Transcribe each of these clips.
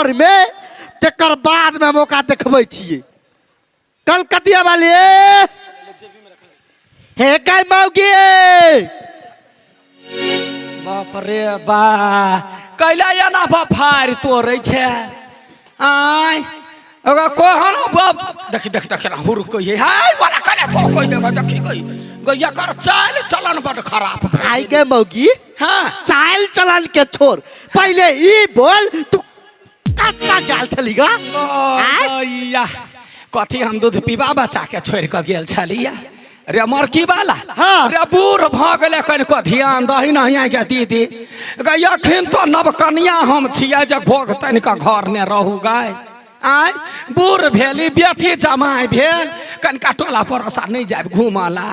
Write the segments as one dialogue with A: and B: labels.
A: घर में, तकर बाद में हम ओकरा देखबै छियै। कलकतिया वाली हे गै मौगी।
B: बाप रे बा, कैला एना बफारि तोड़ै छै? आय ओकरा कोहन बाप, देखी देखी देखी ना हुरकै है। हाय वाला कैला तो कोई देखो, देखी गई गई, एकर चाल चलन बड खराब भऽ
A: आइ
B: गेलै।
A: गे मौगी।
B: हाँ।
A: चाल चलन के छोड़, पहिले ई बोल, तू कत्ता गेल छली गा? आँय?
B: गैया कथी, हम दूध पीबा बच्चा के छोड़ कऽ गेल छलिया रे मरकी वाला।
A: हाँ।
B: रे बूढ़ भऽ गेलै, कनिको ध्यान दही न गे दीदी गै। अखन तो नवकनिया हम छियै जे घोघ तनि कऽ घर ने रहू गाय। आँय, बूढ़ भेली, बेटी जमाइ भेल, कनिका टोला पड़ोसा नहि जायब घूमऽ ला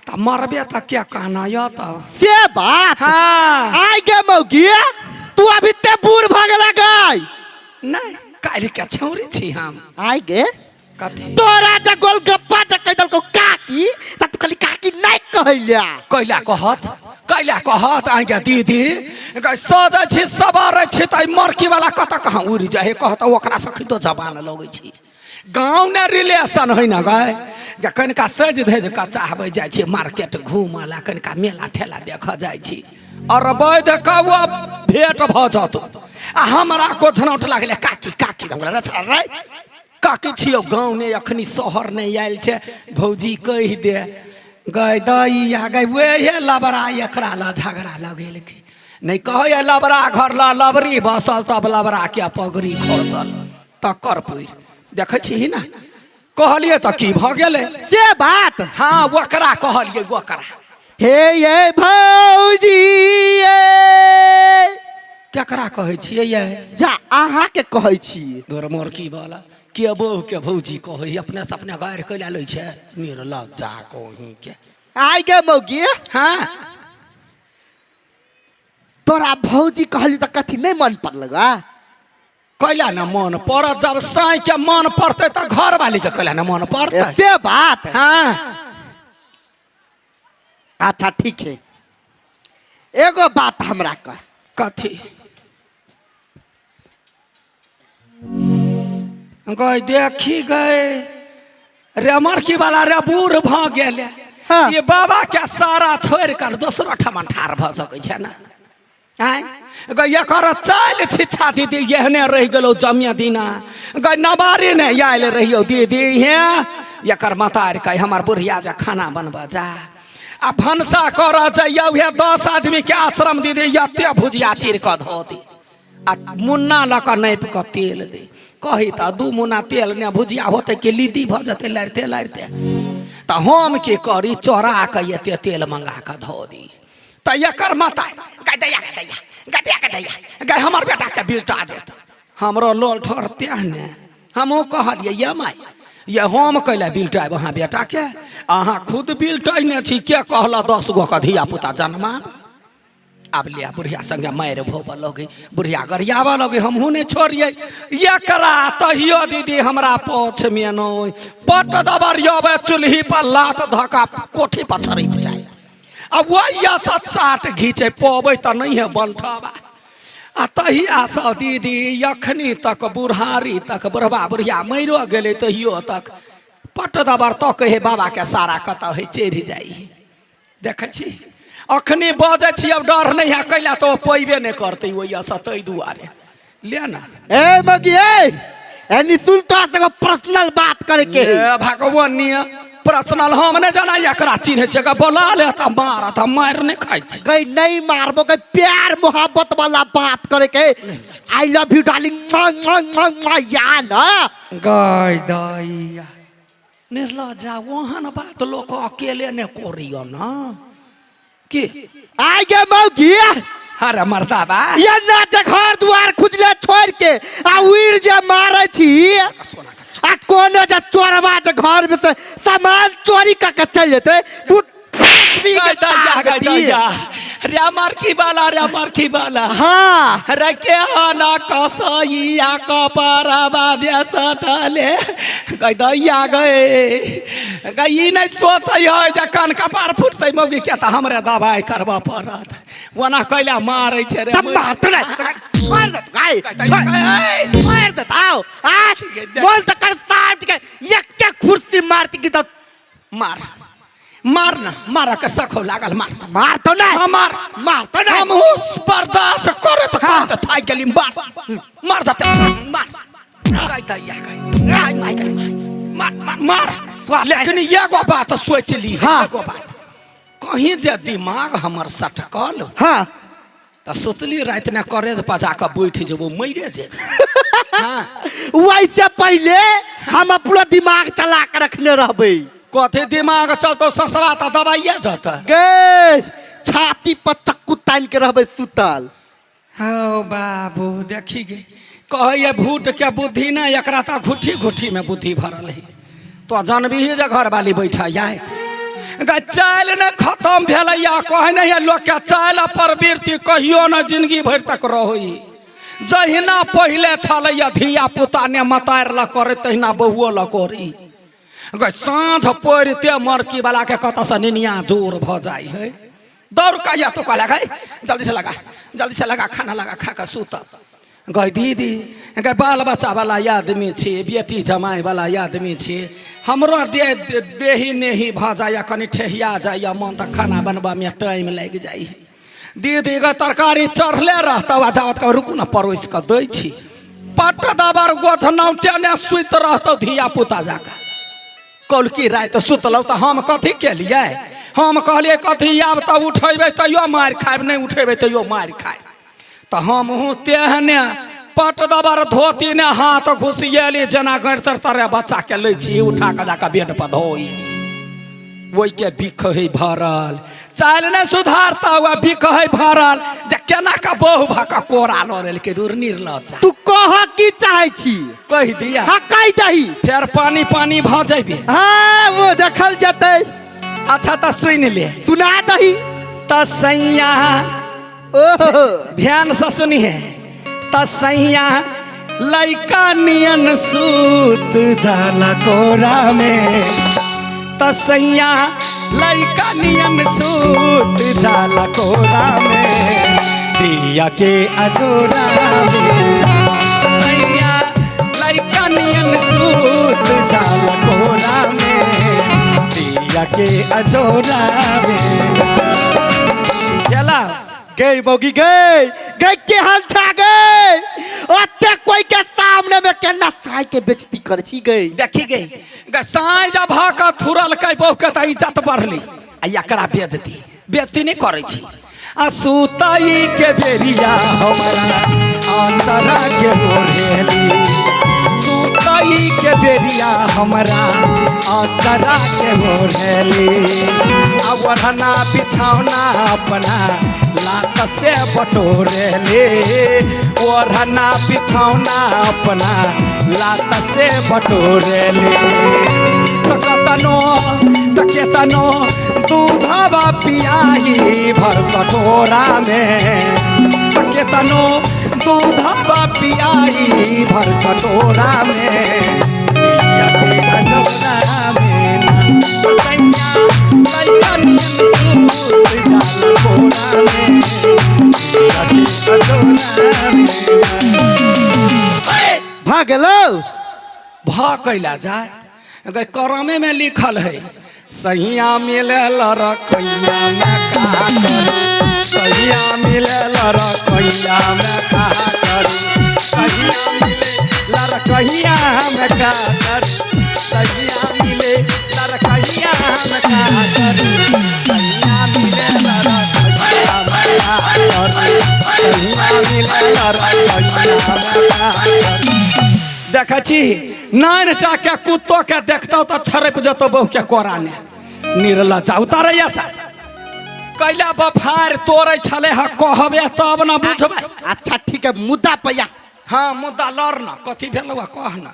B: तऽ मरबे तऽ के कहना यऽ तऽ।
A: से बात?
B: हाँ।
A: आइ गे मौगी, तू अभी ते बूढ़ भऽ गेला गाय?
B: नहि, काल्हि के छौरी छी हम।
A: आइ गे।
B: कथी?
A: तोरा जे गोलगप्पा जे कहि देलकौ काकी, तऽ तू कहली काकी नहि कहैला।
B: कैला कहत, कैला कहत? अहाँके दीदी गै, सजै छी सवारै छी तऽ मरकी वाला कतऽ कहाँ उड़ि जाइ है, कहत ओकरा सखी तो जबान लगै छी। गाँव ने रिलेशन है ना गै। गे कनिका सजि धजि कऽ चाहबै जाइ छी मार्केट घूमऽ ला, कनिका मेला ठेला देखऽ जाइ छी, और वैध कौआ भेंट भऽ जतौ आ हमरा को झनौट लागलै काकी काकी। हम कहलियै, रे रे काकी छियौ, गाँव ने अखनी शहर नहि आयल छै, भौजी कहि दे गै दैया गै। वेहे लबरा एकरा लऽ झगड़ा लगेलकै। नहि कहैए लबरा घर लऽ लबरी बसल तब लबरा के पगड़ी खसल तकर पैर देखै छी ने। कहलियै तऽ की भऽ गेलै?
A: से बात?
B: हाँ, ओकरा कहलियै ओकरा।
A: हे ये भौजी ये।
B: केकरा कहै छियै ये?
A: जा, अहाँके कहै छी।
B: तोर मोरकी वाला के बहू के भौजी कहै, अपने से अपने गारि कैला लै छै निर्लज्जा कहीं के।
A: आइ गे मौगी।
B: हाँ।
A: तोरा भौजी कहली तऽ कथी नहि मन पड़ल गा?
B: कैला ने मन पड़त? जब साँइ के मन पड़तै तऽ घर वाली के कैला ने मन पड़तै?
A: से बात?
B: हाँ।
A: अच्छा ठीक है, एगो बात हमरा कह।
B: कथी गई? देखी गए रे मरकी वाला, रे बूढ़ भऽ गेलै।
A: हाँ।
B: ये बाबा के सारा छोड़ि कर दोसरो ठमन ठाढ़ भऽ सकै छै ने? आँय गै, एकर चालि छिच्छा दीदी एहने रहि गेलौ जमिया दिना गै, नवारी ने आयल रहियौ दीदी। हे एकर मतार के हमर बुढ़िया जे खाना बनबऽ जा आ भनसा करऽ जइयौ, हे 10 आदमी के आश्रम दीदी, एते भुजिया चीर कऽ धऽ दी आ मुन्ना लऽ कऽ नापि कऽ तेल दे। कही तऽ 2 मुन्ना तेल ने भुजिया होतै कि लीदी भऽ जेतै लारिते लारिते? तऽ हम की करी, चोरा कऽ एते तेल मंगा कऽ धऽ दी तऽ एकर माता गै दैया गै दैया गै दैया गै दैया गै, हमर बेटाके बिलटा देत। हमरो लोल ठोर तेह ने हमहूँ कहलियै, ये माय ये, हम कैला बिलटायब अहाँ बेटाके? अहाँ खुद बिलटैने छी। के कहल 10 गो के धिया पुता जन्माब? आब लिया बुढ़िया संगे मारि भोबऽ लगै, बुढ़िया गरियाबऽ लगै, हमहूँ नहि छोड़ियै एकरा। तहियो दीदी हमरा पोछमे नहि पट दबरियबै, चूल्ही पर लात धक्का कोठी पर छड़पि जाय आ वही चाट घीचै पबै तऽ नहि है बनठबा। आ तहियासँ दीदी अखनी तक बुढ़ारी तक, बुढ़बा बुढ़िया मरियो गेलै तहियो तक पट दबर तऽ कहै बाबाके सारा कतऽ है चढ़ि जाइ। देखै छी अखनी बजै छी, अब डर नहि है। कैला तऽ ओ पैबे नहि करतै ओहिसँ, ताहि दुआरे ले ना।
A: ए मगी, ए एनी सुन, तोरा से एगो पर्सनल बात करे के है।
B: ए भगवान, पर्सनल हम नहि जाना एकरा चिन्है छियै, एकरा बोला ले तऽ मारत, हम मारि नहि खाइ छी।
A: गई नहीं मारबो गई, प्यार मोहब्बत वाला बात करे के। I love you darling, या ना।
B: गई दैया निर्लज्जा, ओहन बात लोक अकेले नहि करैया ना की?
A: आइ गे मौगी।
B: अरे मर्दाबा।
A: ये ना जे घर द्वार खुजले छोड़ के आ उड़ जे मारे छी
B: सोना का
A: आ कोनो जे चोरबा जे घर में से सामान चोरी कऽ के चल जेतै, तू पृथ्वी के
B: दैया
A: ताकती।
B: दैया रे मरखी वाला, रे मरखी वाला।
A: हाँ।
B: रे के हना कसैया कपरबा बेसटले गई दैया गए गई, ई नहि सोचै है जे कान कपार फुटतै मौगी के तऽ हमरे दबाइ करबऽ पड़त। ओना कैला मारै छै रे?
A: तब मारतै ने, छोड़ दे, गाय, छोड़।
B: ए, मार मार ना मार के सखो लागल मार
A: मार तो नहीं।
B: हाँ, मार।
A: मार तो नहीं।
B: हम बर्दाश्त करत करत थाक गेली। मार मार जाते मार गाय दैया गाय माय माय गाय मार मार मार। लेकिन एगो बात सोच ली।
A: हाँ।
B: एगो बात कहीं जे दिमाग हमर सटकल।
A: हाँ।
B: तऽ सुतली राति ने करेज पजा कऽ बैठ जेबो मरे जे। हाँ।
A: वैसे पहले हम अपना दिमाग चला के रखने रहबे।
B: कथी दिमाग चलतो ससवा तऽ दबाइए जतऽ।
A: गे छाती पर चक्कू तान के रहबे सुतल।
B: हौ बाबू देखी गे कहैए भूट के बुद्धि नहि एकरा तऽ घुट्ठी घुट्ठी में बुद्धि भरल है। तो जानबी जे घरवाली बैठा जाए गे चालि ने खत्म भेलैया। कहै नहीं है लोक के चालि प्रवृत्ति कहियो न जिंदगी भरि तक रहै। जहिना पहिले छलैया धिया पुता ने मतारि लऽ करै तहिना बहुओ लऽ करी। गे साँझ पड़िते मरकी वाला के कतऽसँ निनिया जोर भऽ जाइ है। दौड़ के या तो कहलक है जल्दी से लगा जल्दी से लगा खाना लगा खा कऽ सुत। गै दीदी गै बाल बच्चा वाला आदमी छी बेटी जमाइ वाला आदमी छी हमरो देही नेही भऽ जाइए कनि ठेहिया जाइए मन तऽ खाना बनबऽमे टाइम लागि जाइ है। दीदी गे तरकारी चढ़ले रहतौ आ जाबत कह रुकू ने परोसि कऽ दै छी पट दबर गोझनौटे ने सुति रहतौ धिया पुता जाकऽ। कौलकी राति सुतलहुँ तऽ हम कथी केलियै हम कहलियै कथी आब तऽ उठेबै तैयो मारि खायब नहि उठेबै तैयो मारि खायब। तऽ हमहूँ तेहने पट दबर धोती ने हाथ घुसियेली जेना गैर तर तरे बच्चा के लै छी उठा कऽ जाकऽ बेड पर धोइली। ओहिके बिख है भरल चालि नहि सुधारता हुआ बिख है भरल जे केना कऽ बहु भऽ कऽ कोरा लड़ेलकै दूर निर्लज्जा।
A: तू कह की चाहे छी?
B: कहि दिया।
A: हाँ कहि दही।
B: फेर पानी पानी भऽ जेबे।
A: हाँ वो देखल जेतै।
B: अच्छा तऽ सुनि ले।
A: सुना दही।
B: तऽ सैया
A: ओहो
B: ध्यान से सुनिहे। तऽ सैया लैका नियन सूत जाला कोरा में। तऽ सैया लैका नियन सूत जाला कोरा में दिया के अजोरा में। सैया लैका नियन सूत जाला कोरा में दिया के अजोरा में। चला
A: गई मौगी गई गई केहन छा गई ओते कोई के सामने में केना साई के बेइज्जती कर छी गई।
B: देखी गई गे साई जब भ के थुरलकै बहु के तऽ इज्जत बढ़ली आ एकरा बेइज्जती बेइज्जती नहि करै छी। आ सुतई के बेरिया हमरा आंचरा के ओढ़ेली सुतई के बेरिया हमरा आंचरा के ओढ़ेली आ ओढ़ना बिछौना अपना लात से बटोरेली ओढ़ना बिछौना अपना लात से बटोरेली। तऽ कतनो तऽ केतनो दूधवा पियाही भर कटोरा में तऽ केतनो दूधवा पियाही भर कटोरा में दिया के अजोरा में ना सैया लैका नियन सूत जाला कोरा में दिया के अजोरा में ना।
A: भऽ गेलौ।
B: भऽ कैला जाय गै करमे में लिखल है सहिया मिले लड़कैया में का करू सहिया मिले लड़कैया में का करू सहिया मिले लड़कैया में का करू सहिया मिले लड़कैया में का करू सहिया मिले लड़कैया में का करू सहिया मिले लड़कैया में का करू। देखै छी नाइन टा के कुत्तो के देखतौ तऽ छड़पि जेतौ बहु के कोरा ने निर्लज्जा उतारैया सा कैला बफार तोड़ै छलै हँ कहबे तब न बुझबै।
A: अच्छा ठीक है मुद्दा पैया।
B: हाँ मुद्दा लड़ न कथी भेलौ हँ कह न।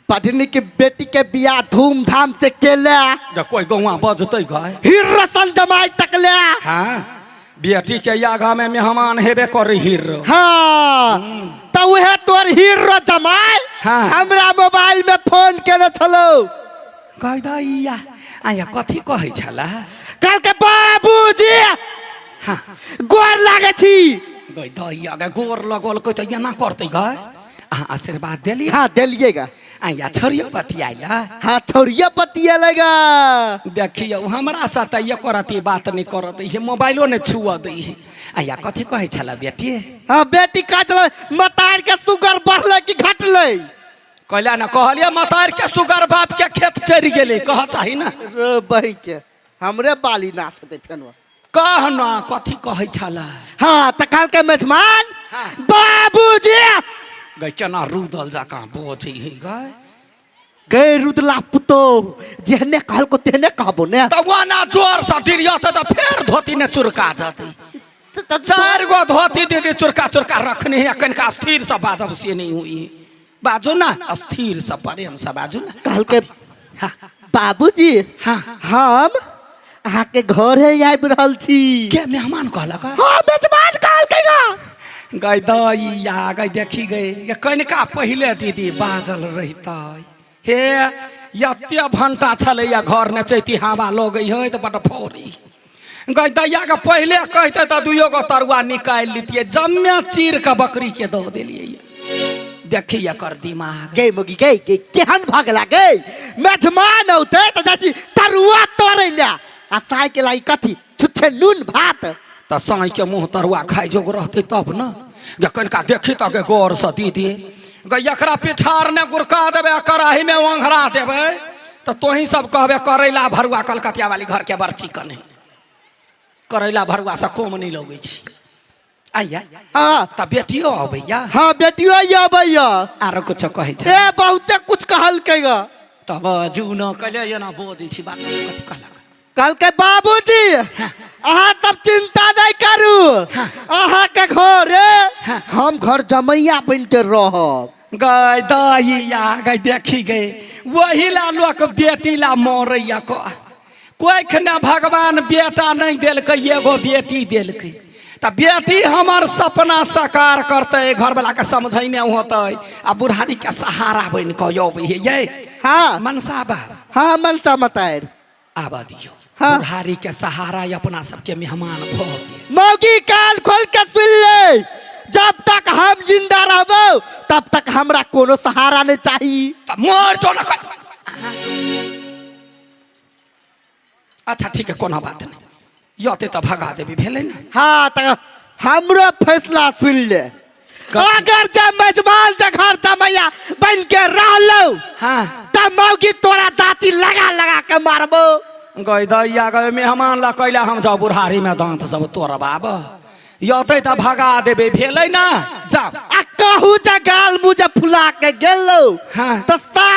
A: बधनी के बेटी के बियाह धूमधाम से केले
B: जे कोई गौआ बजतै गय
A: हिर रसन जमाई तक ले।
B: हाँ बेटी के आगा में मेहमान हेबे करी हीरो।
A: हाँ तो उहे तोर हीरो जमाई।
B: हाँ।
A: हमरा मोबाइल में फोन केने छलौ।
B: कह दैया आया कथी कहै छला?
A: कल के बाबूजी।
B: हाँ।
A: गोर लागे छी।
B: गै दैया गे गोर लगलकै तऽ एना करतै गै। अहाँ आशीर्वाद देलियै?
A: हाँ देलियै गा।
B: आया छोड़ियो बतियाइला।
A: हाँ छोड़िया बतिया लगा।
B: देखियौ हमरा साथ एको रति बात नहीं करत है, मोबाइलो नहीं छुअ दै है। आया कथी कहै छला बेटी?
A: हाँ बेटी कह छलै मतार के सुगर बढ़लै कि घटलै?
B: कहला ना कहलिए मतार के सुगर बाप के खेत चढ़ि गेलै, कह चाही ना।
A: रे बहि के हमरे बाली नाश हेतै फेनो।
B: कह ना कथी कहै छला?
A: हाँ तऽ कहलकै मेजमान
B: हाँ।
A: बाबूजी
B: गै केना रुदल जकाँ बजै है गै।
A: गै रुदला पुतो जेहने कहलको तेहने कहबो ने।
B: तऽ ओना जोर से डिरियतै तऽ फेर धोती ने चुरका जेतै। चारि गो धोती दीदी चुरका चुरका रखने है, कनिका स्थिर से बाजब से नहीं हुई। बाजू ना स्थिर से प्रेम से बाजू ना।
A: कहलकै
B: हाँ।
A: बाबूजी
B: हाँ।
A: हम अहाँके घरे आबि रहल छी।
B: के मेहमान कहलक?
A: हाँ मेजबान कहलकै ना।
B: गै दैया गै देखी गै ये कनिका पहिले दीदी बाजल रहितै। हे एते भंटा छलैया घर नचैती हवा लगै है तऽ बड फौरी। गै दैया के पहिले कहते तऽ दुइयो गो तरुआ निकालि लितियै, जम्मे चीर के बकरी के दऽ देलियै। देखी एकर दिमाग।
A: गै मुगी गै गै केहन भऽ गेला गै, मेजमान औतै तऽ जाइ छी तरुआ तोड़ै लए आ साय के लागि कथी छुच्छे नून भात।
B: तऽ साँइ के मुँह तरुआ खाइ जोग रहतै तब ने। जे कनिका देखी तऽ गे गौरसँ दीदी गै एकरा पिठार ने गुरका देबै आ कड़ाही में ओंघरा देबै तऽ तोही सब कहबे करैला भरुआ कलकतिया वाली घर के बड़ चिकन है, करैला भरुआ से कम नहीं लगै छै। आइया
A: हाँ।
B: तऽ बेटियो अबैया?
A: हाँ बेटियो अबैया।
B: आरो कुछो कहै छै?
A: ए बहुते कुछ कहलकै ग।
B: तब जून कहले एना बजै छी बात कथी कहलक?
A: कहलकै बाबूजी अहाँ सब चिंता नहीं करू, अहाँ के घरे हम घर जमैया बन के रहब।
B: गै दैया गै देखी गै वही ला लोक बेटी ला मरैया कह कोइख ने भगवान बेटा नहीं देलकै एगो बेटी देलकै तऽ बेटी हमर सपना साकार करतै, घरवला के समझैने होतै आ बुढ़ारी के सहारा बनि कऽ अबै है यै।
A: हाँ।
B: मनसा बाब।
A: हाँ मनसा मतार।
B: आबऽ दियौ।
A: हाँ।
B: बुढ़ारी के सहारा अपना सबके मेहमान भऽ गेल।
A: मौगी कान खोल के सुन ले, जब तक हम जिंदा रहबो तब तक हमरा कोनो सहारा नहीं चाहिए।
B: तऽ मर जो ना कर। अच्छा ठीक है कोनो बात नहीं, यते तऽ भगा देबी भेलै ने।
A: हाँ तऽ हमरो फैसला सुन ले, अगर जब मेजबान जे घर जमैया बन के रहलो
B: हाँ।
A: तब मौगी तोरा दांती लगा लगा के मारबो।
B: गै दैया गै मेहमान ला कैला हम जाउ बुढ़ारी में दांत सब तोड़बाब, यते तऽ भगा देबे भेलै ना। जाउ
A: आ कहू जे गाल मुँह जे फुला के गेलो
B: हाँ।
A: तऽ साफ